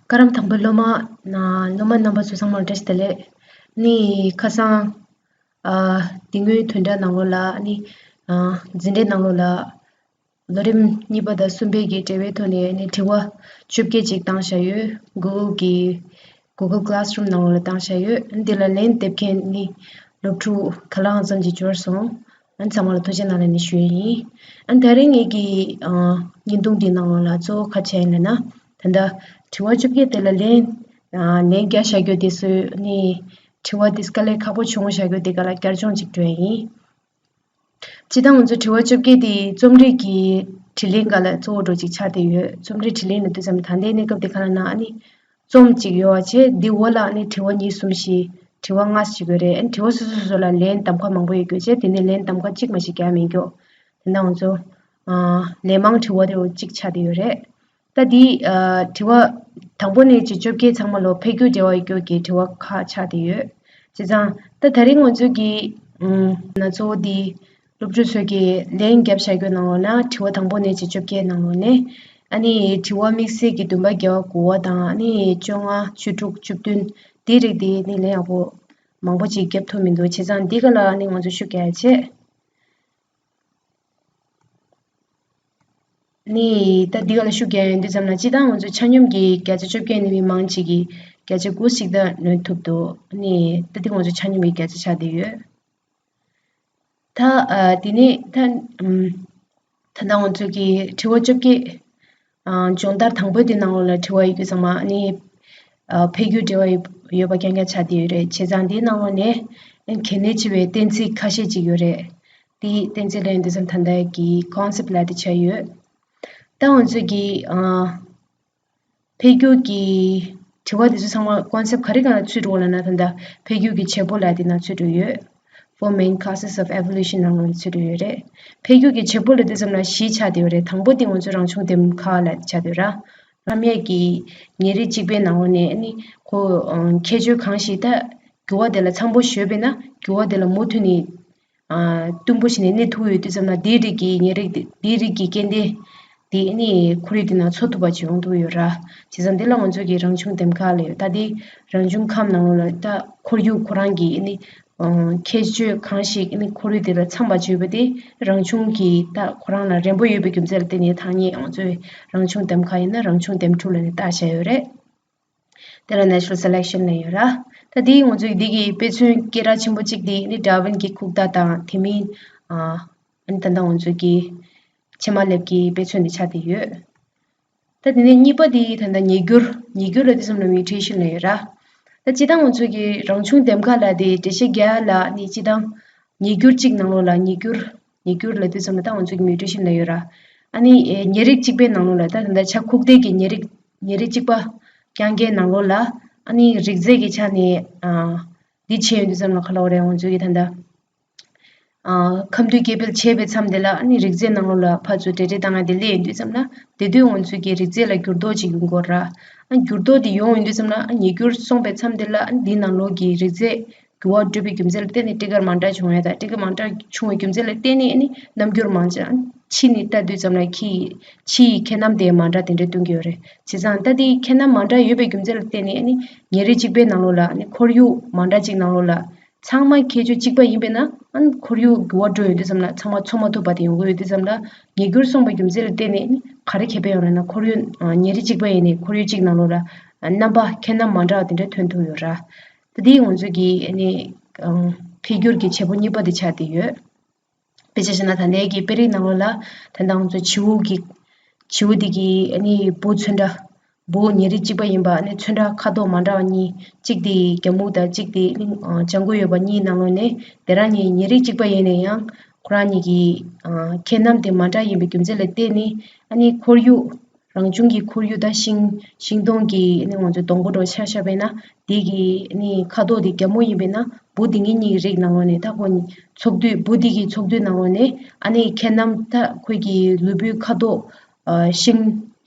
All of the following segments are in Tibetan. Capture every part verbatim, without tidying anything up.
བཀའ་རམས་དང་པོའི་སློབ་མ་ན་སློབ་མ་རྣམ་པ་ཚོ་ཚང་མར་བཀྲ་ཤིས་བདེ་ལེགས། ནི་ཁ་སང་ཨ་འདི་སྔོན་བདུན་ཕྲག་ནང་ལོགས་ལ་ནི་ཨ་འཛིན་གྲྭའི་ནང་ལོགས་ལ་ལོ་རིམ་གཉིས་པ་དང་གསུམ་པའི་གི་འབྲེལ་བའི་ཐོག་ནས་ནི་དྲི་བ་བཅོ་བརྒྱད་ཅིག་བཏང་བཞག་ཡོད། Google་གི་Google Classroom་ནང་ལོགས་ལ་བཏང་བཞག་ཡོད། འདི་ལ་ལན་འདེབས་མཁན་ནི་སློབ་ཕྲུག་ག་ལ་ཙམ་ཅིག་འབྱོར་སོང་། ཨ་ཚང་མ་ལ་ཐུགས་རྗེ་གནང་ལ་ནི་ཞུ་ཡས་ཡིན། ཨ་ད་རེས་ངེད་ཀྱི་ཨ་བརྙན་ཐུང་འདི་ནང་ལོགས་ལ་གཙོ་བོ་ག་བྱས་ཡིན་ལབ་ན། ད་ལྟ་དྲི་བ་བཅོ་བརྒྱད་དེ་ལ་ལན་ཨ་ལན་རྒྱག་བཞག་རྒྱུ་དེ་ཚོ་ནི་དྲི་བ་དེ་དཀའ་ལས་ཁག་པོ་བྱུང་བཞག་རྒྱུ་དེ་ག་ལ་བསྐྱར་སྦྱོང་ཅིག་འགྲོ་ཡས་ཡིན། སྤྱིར་བཏང་ང་ཚོ་དྲི་བ་བཅོ་བརྒྱད་དེ་རྩོམ་རིག་གི་དྲིས་ལན་སྒང་ལ་གཙོ་བོ་འདྲ་ཅིག་ཆགས་བསྡད་ཡོད། རྩོམ་རིག་དྲིས་ལན་ལབ་དུས་ཙམ་ད་ལྟའི་གནས་སྐབས་དེ་ག་ལ་ན་ཨ་ནི་རྩོམ་ཅིག་ཡོད་པ་བྱས། འདི་འོག་ལ་ཨ་ནི་དྲི་བ་གཉིས་གསུམ་བཞི་དྲི་བ་ལྔ་ཞིག་ཡོད་རེད། ཨ་ནི་དྲི་བ་སོ་སོ་སོ་ལ་ལན་གདམ་ཁ་མང་པོ་ཡོད་རྒྱུ་བྱས། དེ་ནས་ལན་གདམ་ཁ་གཅིག་མ་ཞིག་རྒྱག་མེད་རྒྱུ། དེ་ན་ང་ཚོ་ཨ་ལན་མང་དྲི་བ་དེ་འོ་གཅིག་ཆགས་བསྡད་ཡོད་རེད། ད་འདི་ཨ་དྲི་བ་དང་པོ་ནས་ཀྱི་བཅོ་བརྒྱད་ཚང་མ་ལོ་འཕེལ་འགྱུར་འབྲེལ་བ་ཡོད་རྒྱུ་གི་དྲི་བ་ཁག་ཆགས་བསྡད་ཡོད། བྱས་ཙང་ད་ད་རིང་ང་ཚོ་གི་ཨམ་ན་གཙོ་བོ་འདི་སློབ་ཕྲུག་ཚོས་ཀྱི་ལན་བརྒྱབ་བཞག་རྒྱུ་ནང་ལོགས་ན་དྲི་བ་དང་པོ་ནས་ཀྱི་བཅོ་བརྒྱད་ནང་ལོགས་ནས་ཨ་ནི་དྲི་བ་དམིགས་བསལ་གྱི་བདུན་པ་བརྒྱད་པ་དགུ་པ་དང་ཨ་ནི་བཅོ་ལྔ་བཅུ་དྲུག་བཅུ་བདུན་འདི་རིགས་དེ་ནི་ལན་ཡག་པོ་མང་པོ་ཅིག་བརྒྱབ་ཐུབ་མི་འདུག་བྱས་ཙང་འདི་ག་ལ་ཨ་ནི་ང་ཚོ་ཤུགས་རྒྱག་ཡ་བྱས། ནི་ད་འདི་ག་ལ་ཤུགས་རྒྱག་ཡོང་དུས་ཙམ་ན་སྤྱིར་བཏང་ང་ཚོ་ཆ་སྙོམས་ཀྱི་བརྒྱ་ཆ་བཅོ་བརྒྱད་ནས་མི་མང་ཅིག་གིས་བརྒྱ་ཆ་དགུ་ཞིག་ད་ལོན་ཐུབ་འདུག་ནི་ད་འདི་ང་ཚོ་ཆ་སྙོམས་ཀྱི་བརྒྱ་ཆ་ཆགས་བསྡད་ཡོད། ད་ཨ་དེ་ནས་ད་ཨམ་ད་ལྟ་ང་ཚོ་གི་དྲི་བ་བཅོ་བརྒྱད་ཨ་སྦྱོང་བརྡར་དང་པོའི་དེ་ནང་ལོགས་ལ་དྲི་བ་ཡོད་དུས་ཙམ་ཨ་ནི་ཨ་འཕེལ་འགྱུར་འབྲེལ་བ་ཡོད་ཡོད་པ་རྐྱང་རྐྱང་ཆགས་བསྡད་ཡོད་རེད། བྱས་ཙང་དེའི་ནང་ལོགས་ནས་ཨ་གལ་གནད་ཆེ་བའི་གཏན་ཚིགས་ཁ་ཤས་ཅིག་ཡོད་རེད། དེའི་གཏན་ཚིགས་ལ་ཡིན་དུས་ཙམ་ད་ལྟ་གི་concept་ལབ་དེ་ཆགས་ཡོད། ད་ང་ཚོ་གི་ཨ་འཕེལ་འགྱུར་གྱི་དྲི་བ་དེ་ཚོ་ཚང་མ་concept་ག་རེ་ག་ལ་ཚུད་འགྲོ་ལབ་ན་ད་ལྟ་འཕེལ་འགྱུར་གྱི་བྱེད་པོ་ལབ་དེ་ནང་ཚུད་འགྲོ་ཡོད། Four main causes of evolution ནང་ལ་ཚུད་འགྲོ་ཡོད་རེད། འཕེལ་འགྱུར་གྱི་བྱེད་པོ་ལབ་དུས་ཙམ་ལ་བཞི་ཆགས་བསྡད་ཡོད་རེད། དང་པོ་དེ་ང་ཚོ་རང་བྱུང་འདེམས་ཁ་ལབ་དེ་ཆགས་བསྡད་ཡོད་ར། རྣམ་དབྱེ་གི་ཉེ་རིགས་གཅིག་པའི་ནང་ལོགས་ནས་ཨ་ནི་ཁོ་ཁྱད་ཆོས་གང་ཞིག་ད་འགྱུར་བ་དེ་ལ་འཚམ་པོ་ཞོད་པས་ན་འགྱུར་བ་དེ་ལ་མུ་མཐུད་ནས་ཨ་གཏུམ་པོ་བྱས་ནས་གནས་ཐུབ་ཡོད་དུས་ཙམ་ན་དེའི་རིགས་ཀྱི་ཉེ་རིགས་དེ་དེའི་རིགས་ཀྱི་སྐྱེ་ལྡན་དེ་ཨ་ནི་ཁོར་ཡུག་དེ་ནང་འཚོ་ཐུབ་པ་ཅིག་ཡོང་ཐུབ་ཡོད་ར། བྱས་ཙང་དེ་ལ་ང་ཚོ་གི་རང་བྱུང་འདེམས་ཁ་ལབ་ཡོད། ད་དེ་རང་བྱུང་ཁམས་ནང་ལོགས་ལ་ད་ཁོར་ཡུག་ཁོ་རང་གི་ཨ་ནི་ཁྱད་ཆོས་གང་ཞིག་ཨ་ནི་ཁོར་ཡུག་དེ་ལ་འཚམ་པ་བྱས་པ་དེ་རང་བྱུང་གི་ད་ཁོ་རང་ལ་རན་པོ་ཡོད་པའི་རྒྱུ་མཚན་ལ་བརྟེན་ནས་ཐ་སྙད་ང་ཚོས་རང་བྱུང་འདེམས་ཁ་ཡིན་ན་རང་བྱུང་འདེམས་སྒྲུག་ལབ་ནས་བཏགས་བཞག་ཡོད་རེད། དེ་ལ་natural selection ལབ་ཡོད་ར། ད་དེའི་ང་ཚོས་འདི་གི་དཔེ་མཚོན་སྐད་གྲགས་ཆེན་པོ་གཅིག་དེ་ནི་ཌར་ཝིན་གྱི་ཁུག་རྟ་དང་དེ་མིན་ཨ་ཨ་ནི་ད་ལྟ་ང་ཚོས་ཀྱི་ཕྱེ་མ་ལེབ་ཀྱི་དཔེ་མཚོན་དེ་ཆགས་བསྡད་ཡོད། ད་དེ་ནས་གཉིས་པ་དེ་ད་ལྟ་ཉིས་འགྱུར། ཉིས་འགྱུར་ལབ་དུས་ཙམ་ལ་mutation ལབ་ཡོད་ར། ད་སྤྱིར་བཏང་ང་ཚོས་ཀྱི་རང་བྱུང་འདེམས་ཁ་ལབ་དེ་འགྲེལ་བཤད་རྒྱག་ཡ་ལ་ནི་སྤྱིར་བཏང་ཉིས་འགྱུར་གཅིག་ནང་ལོགས་ལ་ཉིས་འགྱུར་ཉིས་འགྱུར་ལབ་དུས་ཙམ་ལ་ད་ང་ཚོས་ཀྱི་mutation ལབ་ཡོད་ར། ཨ་ནི་ཨེ་ཉེ་རིགས་གཅིག་པའི་ནང་ལོགས་ལ་ད་ད་ལྟ་ཆ་ཁུག་རྟའི་གི་ཉེ་རིགས་ཉེ་རིགས་གཅིག་པ་རྐྱང་རྐྱང་ནང་ལོགས་ལ་ཨ་ནི་རིགས་རྫས་ཀྱི་ཆ་ནས་ཨ་འདི་བྱས་ཡོང་དུས་ཙམ་ལ་ག་ལབ་དགོས་རེད། ང་ཚོས་ཀྱི་ད་ལྟ་ཨ་ཁམས་འདུས་སྐྱེ་འཕེལ་བྱས་པའི་མཚམས་དེ་ལ་ཨ་ནི་རིགས་རྫས་ནང་ལོགས་ལ་ཕར་ཚུར་འབྲེལ་འདྲིས་བཏང་ཡ་དེ་སླེབས་ཡོང་དུས་ཙམ་ལ་དེ་དུས་ང་ཚོས་ཀྱི་རིགས་རྫས་ལ་འགྱུར་ལྡོག་ཅིག་ཡོང་གི་ཡོད་ར། ཨ་འགྱུར་ལྡོག་དེ་ཡོང་ཡོང་དུས་ཙམ་ལ་ཨ་ཉིས་འགྱུར་སོང་པའི་མཚམས་དེ་ལ་ཨ་འདིའི་ནང་ལོགས་ཀྱི་རིགས་རྫས་འགྱུར་བ་འགྲོ་བའི་རྒྱུ་མཚན་ལ་བརྟེན་ནས་སྤྲི་དཀར་མ་འདྲ་བྱུང་ཡ་དང་། སྤྲི་དཀར་མ་འདྲ་བྱུང་བའི་རྒྱུ་མཚན་ལ་བརྟེན་ནས་ཨ་ནི་རྣམ་འགྱུར་མང་ཆེ་ཨ་ཕྱི་ནས་ལྟ་དུས་ཙམ་ལ་ཁྱི་ཡི་ཕྱི་ཡི་ཁྱད་རྣམ་དེ་མ་འདྲ་དེ་འདྲ་སྟོན་གྱི་ཡོད་རེད། བྱས་ཙང་ད་དེའི་ཁྱད་རྣམ་མ་འདྲ་ཡོད་པའི་རྒྱུ་མཚན་ལ་བརྟེན་ནས་ཨ་ནི་ཉེ་རིགས་གཅིག་པའི་ནང་ལོགས་ལ་ཨ་ནི་ཁོར་ཡུག་མ་འདྲ་གཅིག་ནང་ལོགས་ལ་ཚང་མ་ཁྱད་ཆོས་གཅིག་པ་ཡིན་པས་ན་ཨ་ནི་ཁོར་ཡུག་འགྱུར་བ་འགྲོ་ཡོང་དུས་ཙམ་ལ་ཚང་མ་འཚོ་མ་ཐུབ་པ་དེ་ཡོང་གི་ཡོད་དུས་ཙམ་ལ་ཉིས་འགྱུར་སོང་པའི་རྒྱུ་མཚན་ལ་བརྟེན་ནས་ཨ་ནི་ག་རེ་ཁེ་ཕན་ཡོང་རེད་ན། ཁོར་ཡུག་ཨ་ཉེ་རིགས་གཅིག་པ་ཡིན་ནའི་ཁོར་ཡུག་གཅིག་ནང་ལོགས་ལ་རྣམ་པ་ཁྱད་རྣམ་མ་འདྲ་བ་དེ་འདྲ་ཐོན་ཐུབ་ཡོད་ར། ད་དེ་ང་ཚོ་གི་ཨ་ནི་ཨ་འཕེལ་འགྱུར་གྱི་བྱེད་པོ་གཉིས་པ་དེ་ཆགས་བསྡད་ཡོད། དཔེ་ཆ་བཞག་ན་ད་ལྟའི་གི་དཔེ་རིས་ནང་ལོགས་ལ་ད་ལྟ་ང་ཚོ་བྱིའུ་གི་བྱིའུ་དེ་གི་ཨ་ནི་བུ་ཚོན་ཁྲ་བུ་ཉེ་རིགས་གཅིག་པ་ཡིན་པ་ཨ་ནི་ཚོན་ཁྲ་ཁ་དོག་མ་འདྲ་བ་གཉིས། གཅིག་དེ་རྒྱ་སྨུག་དང་གཅིག་དེ་ཨ་ནི་ཨ་ལྗང་གུ་ཡོད་པ་གཉིས་ནང་ལོགས་ནས་དེ་རང་གཉིས་ཉེ་རིགས་གཅིག་པ་ཡིན་ན་ཡང་ཁོ་རང་གཉིས་ཀྱི་ཨ་ཁྱད་རྣམ་དེ་མ་འདྲ་ཡིན་པའི་རྒྱུ་མཚན་ལ་བརྟེན་ནས་ཨ་ནི་ཁོར་ཡུག་རང་བྱུང་གི་ཁོར་ཡུག་དང་ཤིང་ཤིང་སྡོང་གི་ཨ་ནི་ང་ཚོ་སྡོང་པོ་འདྲ་ཆ་བཞག་པས་ན་དེ་གི་ཨ་ནི་ཁ་དོག་དེ་རྒྱ་སྨུག་ཡིན་པས་ན་བུ་དེ་གཉིས་གཉིས་ཀྱི་རིགས་ནང་ལོགས་ནས་ད་ཁོ་གཉིས་ཚོགས་འདུས་བུ་དེ་གི་ཚོགས་འདུས་ནང་ལོགས་ནས་ཨ་ནི་ཁྱད་རྣམ་ད་ཁོའི་གི་ལུས་པོའི་ཁ་དོག་ཨ་ཤིང་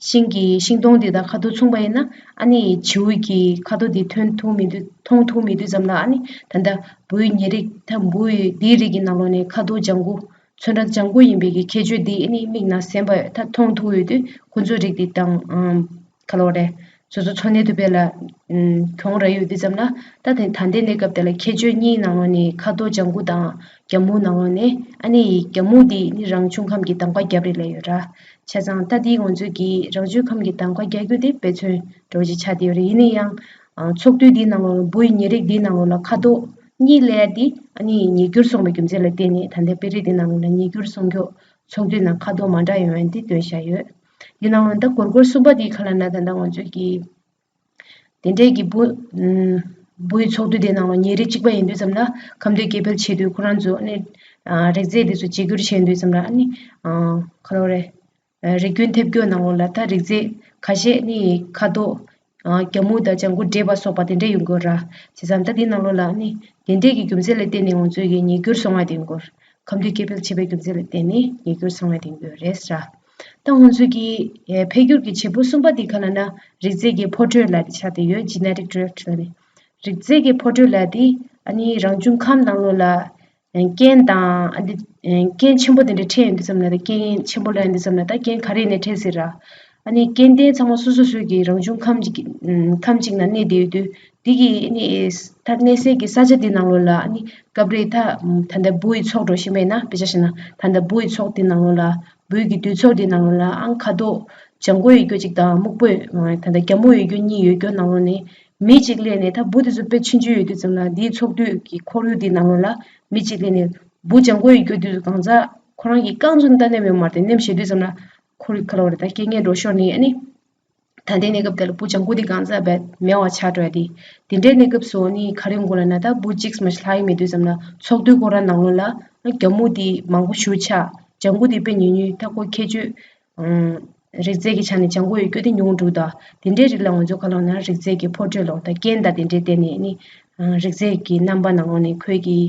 ཤིང་གི་ཤིང་སྡོང་དེ་དང་ཁ་དོག་མཚུངས་པ་ཡིན་ན་ཨ་ནི་བྱིའུ་གི་ཁ་དོག་དེ་ཐོན་ཐུབ་མི་འདུག་མཐོང་ཐུབ་མི་འདུག་ཙམ་ལ་ཨ་ནི་ད་ལྟ་བུའི་ཉེ་རིགས་ད་བུའི་དེའི་རིགས་ཀྱི་ནང་ལོགས་ནས་ཁ་དོག་ལྗང་གུ་ཚོན་ཁྲ་ལྗང་གུ་ཡིན་པའི་གི་ཁྱད་ཆོས་འདི་ཨ་ནི་མིག་ནང་གཟན་པ་ད་མཐོང་ཐུབ་ཡོད་དུས་ཁོ་ཚོའི་རིགས་འདི་དང་ཨམ་ག་ལབ་དགོས་རེད། སོ་སོ་འཚོ་གནས་ཐུབ་པའི་ལ་ཨམ་གྱོང་རག་ཡོད་དུས་ཙམ་ལ། ད་དེ་ད་ལྟའི་གནས་སྐབས་དེ་ལ་ཁྱད་ཆོས་གཉིས་ནང་ལོགས་ནས་ཁ་དོག་ལྗང་གུ་དང་རྒྱ་སྨུག་ནང་ལོགས་ནས། ཨ་ནི་རྒྱ་སྨུག་འདི་ནི་རང་བྱུང་ཁམས་ཀྱི་གདམ་ག་བརྒྱབ་རེད་ལབ་ཡོད་ར། བྱས་ཙང་ད་འདི་ང་ཚོས་ཀྱི་རང་བྱུང་ཁམས་ཀྱི་གདམ་ག་རྒྱག་རྒྱུ་དེ་དཔེ་མཚོན་འདྲ་བོ་ཅིག་ཆགས་བསྡད་ཡོད་རེད། ཡིན་ན་ཡང་ཨ་ཚོགས་འདུ་འདིའི་ནང་ལོགས་ལ་འབུ་ཡི་ཉེ་རིགས་འདིའི་ནང་ལོགས་ལ་ཁ་དོག་གཉིས་སླེབས་ཡ་འདི་ཨ་ནི་ཉིས་འགྱུར་སོང་བའི་རྒྱུ་མཚན་ལ་བརྟེན་ནས། ད་ལྟའི་དཔེ་རིས་འདི་ནང་ལོགས་ལ་ཉིས་འགྱུར་སོང་རྒྱུ། ཚོགས་འདུའི་ནང་ཁ་དོག་མ་འདྲ་ཡོང་ཡ་འདི་སྟོན་བཞག་ཡོད། འདི་ནང་ལོགས་ད་སྒོར་སྒོར་གསུམ་པ་འདི་ག་ལབ་ན། ད་ལྟ་ང་ཚོས་ཀྱི་དེ་འདྲའི་གི་འབུ་ཨམ་འབུ་ཡི་ཚོགས་འདུ་དེ་ནང་ལ་ཉེ་རིགས་གཅིག་པ་ཡིན་དུས་ཙམ་ལ། ཁམས་སྡེ་སྐྱེ་འཕེལ་བྱེད་དུས་ཁོ་རང་ཚོ་ནི་ཨ་རིགས་རྫས་དེ་ཚོ་བརྗེ་སྒྱུར་བྱེད་དུས་ཙམ་ལ། ཨ་ནི་ཨ་ག་ལབ་རེད། ཨ་རིགས་རྒྱུན་ཐེབས་རྒྱུ་ནང་ལོགས་ལ་ད་རིགས་རྫས་ཁ་ཤས་ནི་ཁ་དོག་ཨ་རྒྱ་སྨུག་དང་ལྗང་གུ་འདྲེས་པ་སོགས་པ་དེ་འདྲ་ཡོང་གི་ཡོད་ར། བྱས་ཙང་ད་དེ་ནང་ལོགས་ལ་ནི་དེ་འདྲའི་གི་རྒྱུ་མཚན་ལ་བརྟེན་ནས་ང་ཚོས་ཀྱི་ཉིས་འགྱུར་སོང་བ་དེ་ཡོང་གི་ཡོད། ཁམས་སྡེ་སྐྱེ་འཕེལ་བྱེད་པའི་རྒྱུ་མཚན་ལ་བརྟེན་ནས་ཉིས་འགྱུར་སོང་བ་དེ་ཡོང་གི་ཡོད་རེད་ཟེར། ད་ང་ཚོས་ཀྱི་ཨེ་འཕེལ་འགྱུར་གྱི་བྱེད་པོ་གསུམ་པ་འདི་ག་ལབ་ན། རིགས་རྫས་ཀྱི་ཕོ་བྲོད་ལབ་དེ་ཆགས་བསྡད་ཡོད། Genetic Drift ལབ་ནས། རིགས་རྫས་ཀྱི་ཕོ་བྲོད་ལབ་དེ་ཨ་ནི་རང་བྱུང་ཁམས་ནང་ལོགས་ལ་ཨེ་རྐྱེན་དང་། ཨ་འདི་ཨེ་རྐྱེན་ཆེན་པོ་དེ་འདྲ་འཕྲད་ཡོང་དུས་ཙམ་ལ། ད་རྐྱེན་ཆེན་པོ་ལབ་ཡོང་དུས་ཙམ་ལ་ད་རྐྱེན་ག་རེ་ནས་འཕྲད་སྲིད་ར། ཨ་ནི་རྐྱེན་ལྡན་ཚང་མ་སོ་སོ་སོའི་གི་རང་བྱུང་ཁམས་ཅིག་གི་ཨམ་ཁམས་ཅིག་ནང་གནས་བསྡད་ཡོད་དུས། འདི་གི་ཨ་ནི་ཨེ་ད་གནས་སའི་གི་ས་ཆ་འདི་ནང་ལོགས་ལ་ཨ་ནི་སྐབས་རེ་ད་ད་ལྟ་འབུ་ཡི་ཚོགས་འདྲ་བོ་ཞིག་མེད་ན། དཔེ་ཆ་བཞག་ན་ད་ལྟ་འབུ་ཡི་ཚོགས་འདི་ནང་ལོགས་ལ། འབུ་གི་འདུས་ཚོགས་འདི་ནང་ལོགས་ལ་ཨང་ཁ་དོག་ལྗང་གུ་ཡོད་རྒྱུ་ཅིག་དང་སྨུག་པོ་ད་ལྟ་རྒྱ་སྨུག་ཡོད་རྒྱུ་གཉིས་ཡོད་རྒྱུ་ནང་ལོགས་ནས་མི་གཅིག་སླེབས་ནས། ད་འབུ་དེ་ཚོ་དཔེ་ཆུང་ཆུང་ཡོད་དུས་ཙམ་ལ། འདིའི་ཚོགས་འདུ་གི་ཁོར་ཡུག་འདི་ནང་ལོགས་ལ་མི་གཅིག་སླེབས་ནས། འབུ་ལྗང་གུ་ཡོད་རྒྱུ་དེ་ཚོ་གང་ཟག་ཁོ་རང་གི་རྐང་བཙུགས་ནས་ད་མནན་ཡོད་མ་རེད། མནན་བྱེད་དུས་ཙམ་ལ་ཁོར་ཡུག་ག་ལབ་རེད། ད་རྐྱེན་ངན་འགྲོ་ཤོར་ནས། ཨ་ནི་ད་ལྟའི་གནས་སྐབས་དེ་ལ་འབུ་ལྗང་གུ་དེ་གང་ཟག་རྦད་མེད་པ་ཆགས་འགྲོ་ཡ་དེ། དེ་འདྲའི་གནས་སྐབས་སུ་ནི་ག་རེ་ཡོང་གི་ལབ་ན། ད་འབུ་གཅིག་མ་ལྷག་ཡི་མེད་དུས་ཙམ་ལ། ཚོགས་འདུའི་ཁོ་རང་ནང་ལོགས་ལ་རྒྱ་སྨུག་དེ་མང་པོ་ཞེ་པོ་ཆགས། ལྗང་གུ་དེ་དཔེ་ཉུང་ཉུང་། ད་ཁོ་ཁྱད་ཆོས་ཨང་རིགས་རྫས་ཀྱི་ཆ་ནས་ལྗང་གུ་ཡོད་རྒྱུ་དེ་ཉུང་འགྲོ། ད་དེ་འདྲའི་རིགས་ལ་ང་ཚོས་ག་ལབ་ན་རིགས་རྫས་ཀྱི་ཕོ་བྲོད་ལབ། ད་རྐྱེན་དང་དེ་འདྲའི་བརྟེན་ནས་ནི་ཨང་རིགས་རྫས་ཀྱི་རྣམ་པ་ནང་ལོགས་ནས་ཁོའི་གི་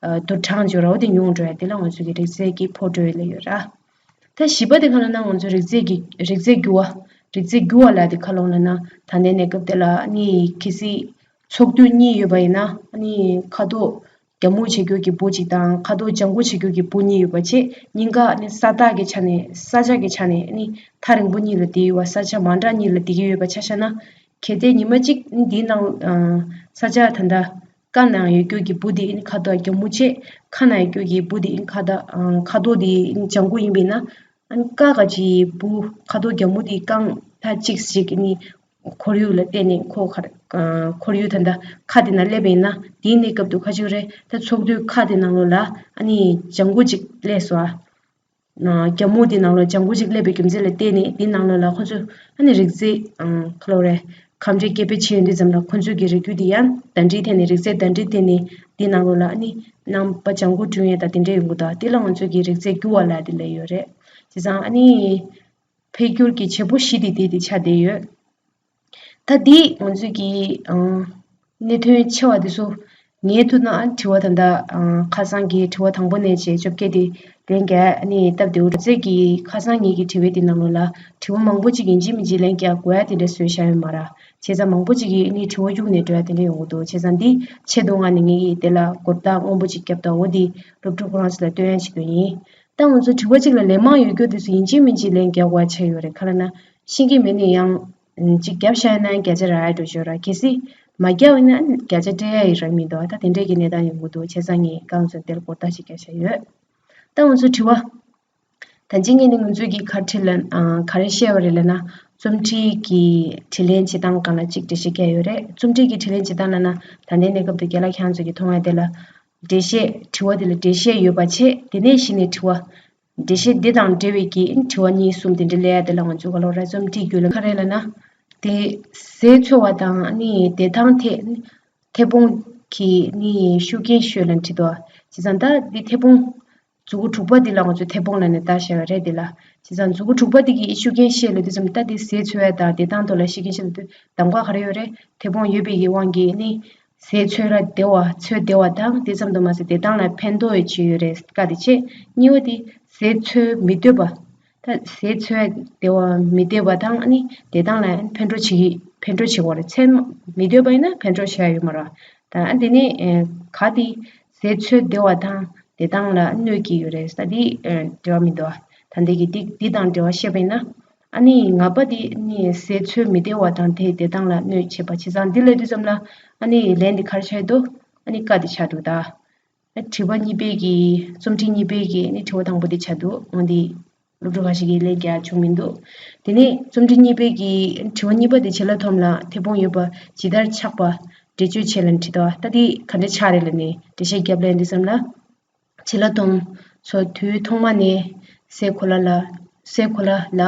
ཨ་དུར་གྲངས་འབྱོར་བ་དེ་ཉུང་འགྲོ་ཡ་དེ་ལ་ང་ཚོས་ཀྱི་རིགས་རྫས་ཀྱི་ཕོ་བྲོད་ལབ་ཡོད་ར། ད་བཞི་པ་དེ་ག་ལབ་ན། ང་ཚོ་རིགས་རྫས་ཀྱི་རིགས་རྫས་འགྱུར་བ། རིགས་རྫས་འགྱུར་བ་ལབ་དེ་ག་ལབ་ན། ད་ལྟའི་གནས་སྐབས་དེ་ལ་ནི་གལ་སྲིད་ཚོགས་འདུ་གཉིས་ཡོད་པ་ཡིན་ན། ནི་ཁ་དོག་རྒྱ་སྨུག་བྱེད་རྒྱུ་གི་འབུ་གཅིག་དང་ཁ་དོག་ལྗང་གུ་བྱེད་རྒྱུ་གི་འབུ་གཉིས་ཡོད་པ་བྱས། གཉིས་ཀ་ནི་ས་ཐག་གི་ཆ་ནས། ས་ཆ་གི་ཆ་ནས་ནི་ཐག་རིང་པོ་གཉིས་ལ་བསྡད་ཡོད་པ། ས་ཆ་མ་འདྲ་གཉིས་ལ་བསྡད་ཀྱི་ཡོད་པ་ཆ་བཞག་ན། གལ་ཏེ་ཉི་མ་གཅིག་འདིའི་ནང་ཨ་ས་ཆ་ད་ལྟ་ཀ་ནང་ཡོད་རྒྱུ་གི་འབུ་དེ་ཨིན་ཁ་དོག་རྒྱ་སྨུག་བྱས། ཁ་ནང་ཡོད་རྒྱུ་གི་འབུ་དེ་ཨིན་ཁ་དོག་ཨ་ཁ་དོག་དེ་ཨིན་ལྗང་གུ་ཡིན་པས་ན། ཨ་ནི་ཀ་ག་ཅིག་འབུ་ཁ་དོག་རྒྱ་སྨུག་དེ་རྐང་ཐག་གཅིག་ཞིག་ནི་ཁོར་ཡུག་ལ་བརྟེན་ནས་ཁོ་ཁ་ཨ་ཁོར་ཡུག་ད་ལྟ་ཁ་དེ་ན་སླེབས་པས་ན། དེའི་གནས་སྐབས་དུ་ཁ་ཅིག་རེད། ད་ཚོགས་འདུའི་ཁ་དེ་ནང་ལོགས་ལ་ཨ་ནི་ལྗང་གུ་ཅིག་སླེབས་སོང་ཨ། ཨ་རྒྱ་སྨུག་དེ་ནང་ལོགས་ལྗང་གུ་ཅིག་སླེབས་པའི་རྒྱུ་མཚན་ལ་བརྟེན་ནས། དེ་ནང་ལོགས་ལ་ཁོ་ཚོས་ཨ་ནི་རིགས་རྫས་ཨང་ག་ལབ་རེད། ཁམས་འདྲེས་སྐྱེ་འཕེལ་བྱེད་ཡོང་དུས་ཙམ་ལ། ཁོ་ཚོས་ཀྱི་རིགས་རྒྱུད་དེ་ཡང་ཟླ་སྒྲིལ་ཐད་ནས། རིགས་རྫས་ཟླ་སྒྲིལ་ཐད་ནས་དེ་ནང་ལོགས་ལ་ཨ་ནི་རྣམ་པ་ལྗང་གུ་བསྐྲུན་ཡས་དང་དེ་འདྲ་ཡོང་གི་འདུག་དེ་ལ་ང་ཚོས་ཀྱི་རིགས་རྫས་འགྱུར་བ་ལབ་དེ་ལབ་ཡོད་རེད། བྱས་ཙང་ཨ་ནི་འཕེལ་འགྱུར་གྱི་བྱེད་པོ་བཞི་དེ་དེ་དེ་ཆགས་བསྡད་ཡོད། ད་འདི་ང་ཚོས་ཀྱི་ཨང་གནད་དོན་ཆེ་བ་དེ་ཚོ་ངས་ཐུག་ན། ཨ་དྲི་བ་ད་ལྟ་ཨང་ཁ་སང་གི་དྲི་བ་དང་པོ་ནས་བྱས་བཅོ་བརྒྱད་དེ་ལན་རྒྱག་ཨ་ནི་སྟབས་བདེ་བོ་འདུག་ཚེ་གི་ཁ་སང་ངེད་ཀྱི་དྲི་བའི་དེ་ནང་ལོགས་ལ་དྲི་བ་མང་པོ་ཅིག་ཡིན་གཅིག་མིན་གཅིག་ལན་རྒྱག་དགོས་ཡ་དེ་འདྲ་བཟོས་བཞག་ཡོད་མ་རེད། བྱས་ཙང་མང་པོ་ཅིག་གིས་ཨ་ནི་དྲི་བ་གཡུག་ནས་འགྲོ་ཡ་དེ་འདྲ་ཡོང་གི་འདུག་བྱས་ཙང་འདི་ཆེད་དུ་ང་ནི་ངེད་ཀྱིས་དེ་ལ་མགོ་བཏགས་སྔོན་པོ་ཅིག་བརྒྱབ་དང་། འོ་འདི་སློབ་ཕྲུག་ཁོ་རང་ཚོ་ལ་སྟོན་ཡ་བྱེད་དོན་ཡིན། ད་ང་ཚོ་དྲི་བ་གཅིག་ལ་ལན་མང་ཡོད་རྒྱུ་དེ་ཚོ་ཡིན་གཅིག་མིན་གཅིག་ལན་རྒྱག་དགོས་ཆགས་ཡོད་རེད། ག་རེ་ན་ཤེས་ཀྱི་མེད་ན་ཡང་ཅིག་བརྒྱབ་བཞག་ན་བརྒྱ་ཆ་རག་ཡ་འགྲོ་ཤོར་ར། གལ་སྲིད་མ་བརྒྱབ་ན་བརྒྱ་ཆ་སྤྲད་ཡ་ཡི་རག་མི་འདུག་ད་དེ་འདྲས་ཀྱི་གནས་སྟངས་ཡོང་གི་འདུག་བྱས་ཙང་ངས་རྐང་བཙུགས་དེར་མགོ་བཏགས་ཤིག་བརྒྱབ་བཞག་ཡོད། ད་ང་ཚོ་དྲི་བ། ད་གཅིག་ངས་ནི་ང་ཚོས་ཀྱི་ག་རེ་ལ་ཨ་ག་རེ་བཤད་པ་རེད་ལབ་ན། རྩོམ་སྒྲིག་གི་དྲིས་ལན་བྱེད་སྟངས་སྒང་ལ་གཅིག་འགྲེལ་བཤད་བརྒྱབ་ཡོད་རེད། རྩོམ་སྒྲིག་གི་དྲིས་ལན་བྱེད་སྟངས་ལབ་ན། ད་ལྟའི་གནས་སྐབས་དུ་རྒན་ལགས་ཁྱེད་རང་ཚོ་གི་མཐོང་བ་དེ་ལ་འགྲེལ་བཤད། དྲི་བ་དེ་ལ་འགྲེལ་བཤད་ཡོད་པ་བྱས། དེ་ནས་གཞི་ནས་དྲི་བ། འགྲེལ་བཤད་འདི་དང་འབྲེལ་བའི་གི་དྲི་བ་གཉིས་གསུམ་དེ་འདྲ་སླེབས་ཡ་དེ་ལ་ང་ཚོས་ག་ལབ་རེད། རྩོམ་སྒྲིག་བརྒྱུད་ལ་ག་རེ་ལབ་ན། དེ་ཟས་འཚོལ་བ་དང་ནི་བདེ་ཐང་ཐད་མཐེ་བོང་གི་ནི་ཤུགས་རྐྱེན་ཤོད་ལབ་འདྲ་འདུག་བྱས་ཙང་ད་འདི་མཐེ་བོང་། མཛུ་གུ་དྲུག་པ་འདི་ལ་ང་ཚོས་མཐེ་བོང་ལབ་ནས་བཏགས་བཞག་པ་རེད། འདི་ལ། བྱས་ཙང་མཛུ་གུ་དྲུག་པ་འདི་གི་ཤུགས་རྐྱེན་བཤད་ལབ་དུས་ཙམ། ད་འདི་ཟས་འཚོལ་བ་དང་བདེ་ཐང་ཐོག་ལ་ཤུགས་རྐྱེན་བཤད་ལབ་དུས་གདམ་ག་ག་རེ་ཡོད་རེད། མཐེ་བོང་ཡོད་པའི་གི་དབང་གིས་ནི། ཟས་འཚོལ་ར་བདེ་བ། འཚོལ་བདེ་བ་དང་དེ་ཙམ་དུ་མ་ཟད་བདེ་ཐང་ལ་ཕན་ཐོགས་ཡོད་ཅིག་ཡོད་རེད། བཀའ་དེ་བྱས། གཉིས་པ་དེ་ཟས་འཚོལ་མི་འདོད་པ། ད་ཟས་འཚོལ་བདེ་བ་མི་འདོད་པ་དང་ཨ་ནི་བདེ་ཐང་ལ་ཕན་གྲོགས་བྱེད་ཀྱི་ཕན་གྲོགས་བྱེད་དགོས་རེད། འཚོལ་མི་འདོད་པ་ཡིན་ན་ཕན་གྲོགས་བྱེད་ཡ་ཡོད་མ་རེད། ད་ཨ་དེ་ནས་ཨེ་ག་དེ་ཟས་འཚོལ་བདེ་བ་དང་བདེ་ཐང་ལ་གནོད་ཀྱི་ཡོད་རེད། ད་དེ་ཨེ་འབྲེལ་བ་མི་འདུག་ད་འདི་གི་འདི་འདི་དང་འབྲེལ་བ་བཤད་པ་ཡིན་ན། ཨ་ནི་ང་པ་དེ་ནི་ཟས་འཚོལ་མི་བདེ་བ་དང་དེའི་བདེ་ཐང་ལ་གནོད་བྱེད་པ་བྱས་ཙང་འདི་ལབ་དུས་ཙམ་ལ་ཨ་ནི་ལན་འདི་ག་རེ་ཆགས་འདུག་ཨ་ནི་ཀ་དེ་ཆགས་འདུག་ད། དྲི་བ་གཉིས་པའི་གི་རྩོམ་བྲིས་གཉིས་པའི་གི་ནི་དྲི་བ་དང་པོ་དེ་ཆགས་འདུག་འོན་ཏེ་སློབ་ཕྲུག་ཁ་ཤས་ཀྱིས་ལན་རྒྱག་བྱུང་མི་འདུག་དེ་ནས་རྩོམ་བྲིས་གཉིས་པའི་གི་དྲི་བ་གཉིས་པ་དེ་བྱིན་རླབས་ཐོམ་ལ་མཐེ་བོང་ཡོད་པ་ཇི་ལྟར་ཆགས་པ་འགྲེལ་བརྗོད་བྱེད་ལ་འཁྲིད་དོ། ད་དེ་ག་འདྲ་ཆགས་རེད་ལབ་ནས་འགྲེལ་བཤད་རྒྱབ་ལན་འདི་ཙམ་ལ། བྱིན་རླབས་ཐོམ་ཚོ་དུས་ཐོག་མ་ནས་སའི་གོ་ལ་ལ་སའི་གོ་ལ་ལ་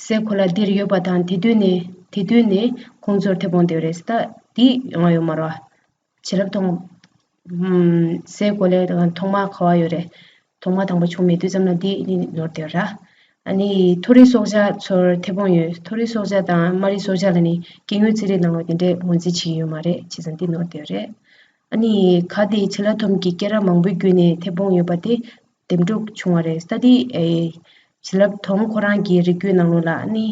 སའི་གོ་ལ་འདིར་ཡོད་པ་དང་དེ་དུས་ནས་དེ་དུས་ནས་ཁོང་ཚོར་མཐེ་བོང་དེ་རེད། ད་འདི་ཡོང་བ་ཡོད་མ་རེད། བྱིན་རླབས་ཐོམ་སའི་གོ་ལའི་ཐོག་མ་ག་བ་ཡོད་རེད། ཐོག་མ་དང་པོ་བྱུང་མེད་དུས་ཙམ་ལ་འདི་ནི་ནོར་དེ་ར། ཨ་ནི་མཐོ་རིས་སྲོག་ཆགས་ཚོར་མཐེ་བོང་ཡོད། མཐོ་རིས་སྲོག་ཆགས་དང་དམའ་རིས་སྲོག་ཆགས་ལ་ནི་སྐྱེ་དངོས་རྩིས་རིག་ནང་ལོགས་དེ་འདྲས་ངོས་འཛིན་བྱེད་ཀྱི་ཡོད་མ་རེད། བྱས་ཙང་འདི་ནོར་དེ་རེད། ཨ་ནི་ག་དེ་བྱིན་རླབས་ཐོམ་གྱི་སྐེ་རགས་མང་པོའི་བརྒྱུད་ནས་མཐེ་བོང་ཡོད་པ་དེ་འདེམས་སྒྲུག་བྱུང་བ་རེད། ད་དེ་ཨེ་བྱིན་རླབས་ཐོམ་ཁོ་རང་གི་རིགས་རྒྱུད་ནང་ལོགས་ལ་ཨ་ནི་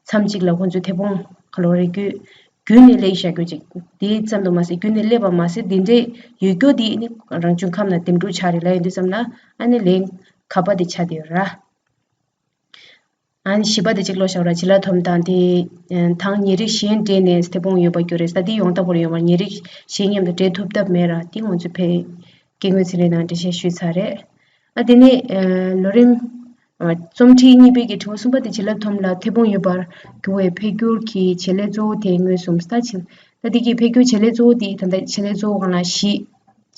མཚམས་གཅིག་ལ་ཁོང་ཚོའི་མཐེ་བོང་ཁ་ལོ་རིགས་རྒྱུད་རྒྱུད་ནས་སླེབས་བཞག་རྒྱུ་ཅིག་དེ་ཙམ་དུ་མ་ཟད་རྒྱུད་ནས་སླེབས་པ་མ་ཟད་དེ་འདྲས་ཡོད་རྒྱུ་དེ་ཨ་ནི་རང་བྱུང་ཁམས་ནང་འདེམས་སྒྲུག་ཆགས་རེད་ལབ་ཡོང་དུས་ཙམ་ལ་ཨ་ནི་ལན་ག་པ་དེ་ཆགས་བསྡད་ཡོད་ར། ཨ་ནི་བཞི་པ་དེ་གཅིག་ཀློག་བཞག་ར། བྱིན་རླབས་ཐོམ་དང་དེ་དང་ཉེ་རིགས་གཞན་འདྲེས་ནས་མཐེ་བོང་ཡོད་པ་རྒྱུ་རེད། ད་དེ་ཡོང་ཐབས་པོ་ཡོད་མ་རེད། ཉེ་རིགས་གཞན་མཉམ་དུ་འདྲེས་ཐུབ་ཐབས་མེད་ར། དེ་ང་ཚོས་ཕའི་སྐྱེ་དངོས་ཚན་རིག་ནང་འགྲེལ་བཤད་ཞུས་ཚར་རེད། ཨ་དེ་ནས་ལོ་རིམ་རྩོམ་བྲིས་གཉིས་པའི་གི་དྲི་བ་གསུམ་པ་དེ་བྱིན་རླབས་ཐོམ་ལ་མཐེ་བོང་ཡོད་པར་གྱུར་བའི་འཕེལ་འགྱུར་གྱི་བྱེད་ལས་གཙོ་བོ་དེ་མངོན་སུམ་ལྟ་ཕྱིན། ད་དེ་གི་འཕེལ་འགྱུར་བྱེད་ལས་གཙོ་བོ་དེ་ད་ལྟ་བྱེད་ལས་གཙོ་བོ་གང་ལ་བཞི་